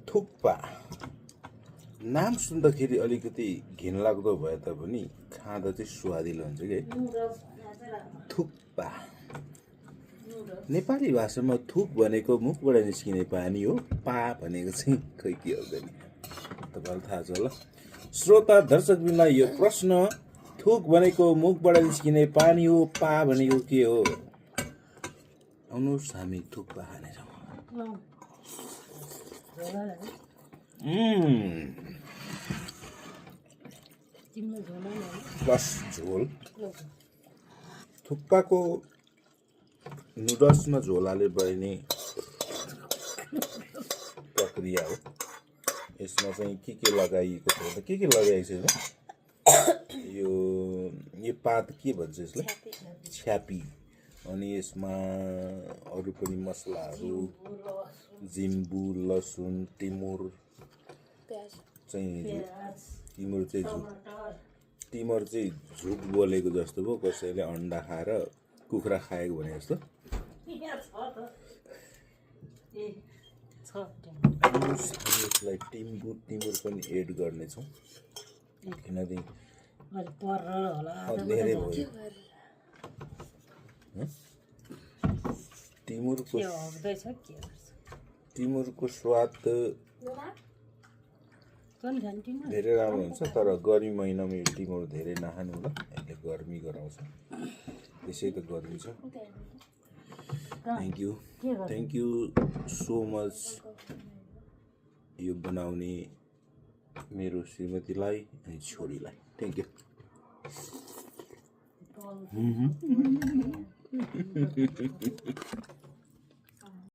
थुक्पा नाम सुन्दाखेरि अलिकति घिनलाग्दो भए तापनि खाँदा चाहिँ स्वादिलो हुन्छ कि थुक्पा नेपाली भाषामा थुक भनेको मुखबाट निस्किने पानी हो पा भनेको चाहिँ खै के हुँदैन तपाईँलाई थाहा छ होला श्रोता दर्शकबिनलाई यो प्रश्न थुक भनेको मुखबाट निस्किने पानी हो पा भनेको के हो आउनुहोस् हामी थुक्पा खानेछौँ प्लस झोल थुक्पाको नुडल्समा झोल हालेर बनिने प्रक्रिया हो यसमा चाहिँ के लगाइएको छ त के लगाइएको छ यो पात के भन्छ यसलाई छ्यापी अनि यसमा अरू पनि मसलाहरू जिम्बु लसुन टिमुर चाहिँ झुट बोलेको जस्तो भयो कसैले अन्डा खाएर कुखुरा खाएको भने जस्तो यसलाई टिमुर पनि एड गर्नेछौँ किनकि धेरै भयो टिमुरको स्वाद धेरै राम्रो हुन्छ तर गर्मी महिनामा यो टिमुर धेरै नखानु होला यसले गर्मी गराउँछ त्यसै त गर्मी छ थ्याङ्क यू सो मच यो बनाउने मेरो श्रीमतीलाई अनि छोरीलाई थ्याङ्क यू